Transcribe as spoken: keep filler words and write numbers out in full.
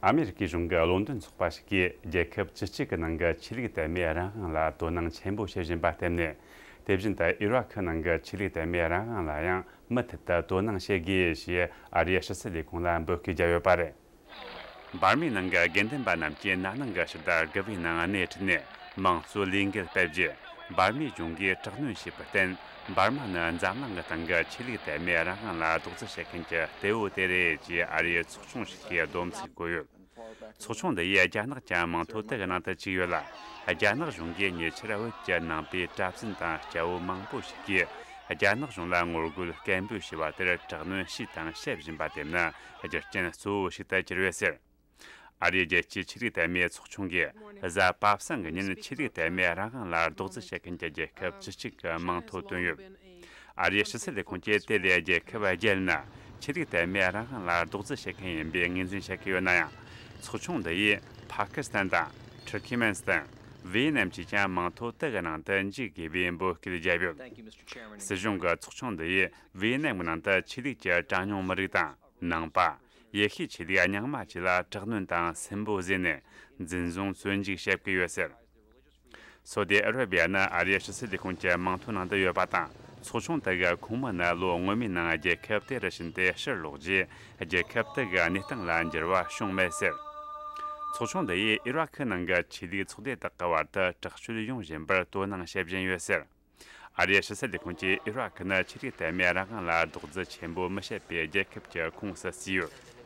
ཨ་མེ་རི་ཀའི་གཞུང་གི་བློ་འདོན་ཚོགས་པ་ཞིག་གིས་རྒྱལ་ཁབ་བཅུ་གཅིག་གི་ནང་གི་ཆོས་ལུགས་དད་མོས་རང་དབང་ལ་དོ་སྣང་ཆེན་པོ་བྱེད་བཞིན་པ་བསྟན་ནས། དེ་བཞིན་དུ་ཨི་རག་ནང་གི་ཆོས་ལུགས་དད་མོས་རང་དབང་ལ་ཡང་མུ་མཐུད་དུ་དོ་སྣང་བྱེད་དགོས་ཞེས་ཨ་རིའི་ཕྱི་སྲིད་ལས་ཁུངས་ལ་འབོད་སྐུལ་བརྒྱབ་ཡོད་པ་རེད། འབར་མའི་ནང་གི་དགེ་འདུན་པ་རྣམས་ཀྱིས་ན་ནིང་གི་ཕྱི་ཟླ་དགུ་པའི་ནང་སྣེ་ཁྲིད་ནས་དམངས་གཙོའི་ལས་འགུལ་སྤེལ་རྒྱུ། འབར་མའི་གཞུང་གིས་དྲག་གནོན་བྱས་པར་བརྟེན། འབར་མ་ནི་འཛམ་གླིང་གི་སྟེང་གི་ཆོས་ལུགས་དད་མོས་རང་དབང་ལ་རྡོག་རྫིས་བྱེད་མཁན་གྱི་གཏེ་བོ་དེ་རེད་ཅེས་ཨ་རིའི་ཚོགས་ཆུང་ཞིག་གིས་སྡོམ་ཚིག་བཀོད་ཡོད། ཚོགས་ཆུང་འདི་ཡིས་རྒྱ་ནག་གི་མིང་ཐོ་དག་གི་ནང་དུ་བཅུག་ཡོད་ལ། རྒྱ་ནག་གཞུང་གིས་ཉེ་ཆར་བོད་ཀྱི་ནང་པའི་གྲྭ་བཙུན་དང་སྐྱ་བོ་མང་པོ་ཞིག་གིས་རྒྱ་ནག་གཞུང་ལ་ངོ་རྒོལ་སྐད་འབོད་བྱས་པ་དེར་དྲག་གནོན་བྱས་དང་བྱེད་བཞིན་པ་དེ་ནི་རྒྱུ་རྐྱེན་གཙོ་བོ་ཞིག་ཏུ་གྱུར་ཡོད་ཟེར། ཨ་རིའི་རྒྱལ་སྤྱིའི་ཆོས་ལུགས་དད་མོས་ཚོགས་ཆུང་གིས་གཟའ་པ་སངས་ཀྱི་ཉིན་ཆོས་ལུགས་དད་མོས་རང་དབང་ལ་རྡོག་རྫིས་བྱེད་མཁན་གྱི་རྒྱལ་ཁབ་བཅུ་གཅིག་གི་མིང་ཐོ་བཏོན་ཡོད། ཨ་རིའི་ཕྱི་སྲིད་ལས་ཁུངས་ཀྱིས་དེ་ལས་རྒྱལ་ཁབ་བརྒྱད་ནི་ཆོས་ལུགས་དད་མོས་རང་དབང་ལ་རྡོག་རྫིས་བྱེད་མཁན་ཡིན་པའི་ངོས་འཛིན་བྱེད་ཀྱི་ཡོད་ན་ཡང་། ཚོགས་ཆུང་འདི་ཡིས་ཕ་ཀི་སི་ཐན་དང་ཐུར་ཁི་མན་སི་ཐན། ཝེ་ནམ་བཅས་ཀྱང་མིང་ཐོ་དག་གི་ནང་དུ་འཇུག་དགོས་པའི་འབོད་སྐུལ་བརྒྱབ་ཡོད། སྲིད་གཞུང་གི་ཚོགས་ཆུང་འདི་ཡིས་ཝེ་ནམ་གྱི་ནང་དུ་ཆོས་ལུགས་ཀྱི་གྲངས་ཉུང་མི་རིགས་དང་། ནང་པ། ཡེ་ཤུའི་ཆོས་ལུགས་རྙིང་མ་བཅས་ལ་དྲག་གནོན་དང་སུན་པོ་བཟོས་ནས་འཛིན་བཟུང་བཙོན་འཇུག་བྱེད་ཀྱི་ཡོད་ཟེར། སོ་ཏི་ཨ་ར་བི་ཡ་ནི་ཨ་རིའི་ཕྱི་སྲིད་ལས་ཁུངས་ཀྱི་མིང་ཐོའི་ནང་དུ་ཡོད་པ་དང་། ཚོགས་ཆུང་དེ་གི་ཁོངས་མི་ནི་ལོ་སྔོན་མའི་ནང་རྒྱལ་ཁབ་དེ་རུ་ཕྱིན་ཏེ་ཕྱིར་ལོག་རྗེས་རྒྱལ་ཁབ་དེ་གི་གནས་སྟངས་ལ་འགྱུར་བ་བྱུང་མེད་ཟེར། ཚོགས་ཆུང་འདི་ཡིས་ཨི་རག་ནང་གི་ཆོས་ལུགས་ཚོགས་སྡེ་དག་གི་བར་དུ་དྲག་སྤྱོད་ཡོང་བཞིན་པར་དོ་སྣང་བྱེད་བཞིན་ཡོད་ཟེར། ཨ་རིའི་ཕྱི་སྲིད་ལས་ཁུངས་ཀྱིས་ཨི་རག་ནི་ཆོས་ལུགས་དད་མོས་རང་དབང་ལ་རྡོག་རྫིས་ཆེན་པོ་མི་བྱེད་པའི་རྒྱལ་ཁབ་ཀྱི་ཁོངས་སུ་བརྩིས་ཡོད།